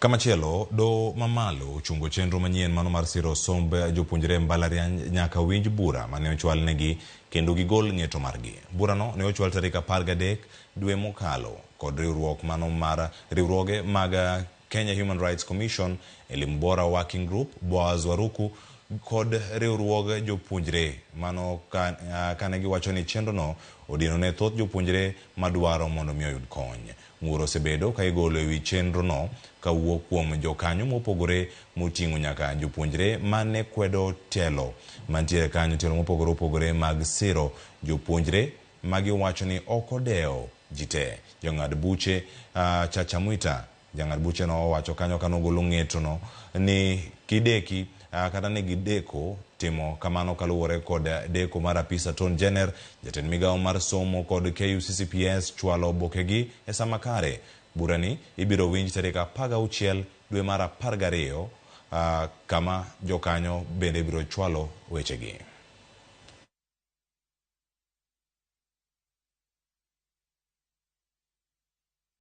Kamachielo, doho mamalo ochungo chenro manyien mano mar siro somb jopuonjre e mbalariany nyaka winj bura mane ochwal negi kendo gigol ng'eto margi. Burano ne ochwal tarik 13 dwe mokalo kod riwruok mano mar riwruoge mag Kenya Human Rights Commission, Elimu Bora Working Group, Boaz Waruku kod riwruog jopuonjre mano kane giwacho ni chenrono odino ne thoth jopuonjre madwaro mondo mi oyud kony. Ng'ur osebedo ka igolo ewi chenrono kawuok kuom jokanyo mopogore moting'o nyaka jopuonjre mane kwedo telo mantiere kanyo, tielo mopogore opogore mag siro jopuonjre magiwacho ni ok odewo ji te. Jong'ad buche Chacha Mwita, jang'ad buche no owacho kanyo kanogolo ng'etono ni kideki kata ni gideko timo kamano kaluwore kod deko mar apis Attorney General, jatend migawo mar somo kod KUCCPS chwalo obokegi e sama kare. Burani ibiro winj tarik 16 dwe mar 12 kama jokanyo bende biro chwalo wechegi.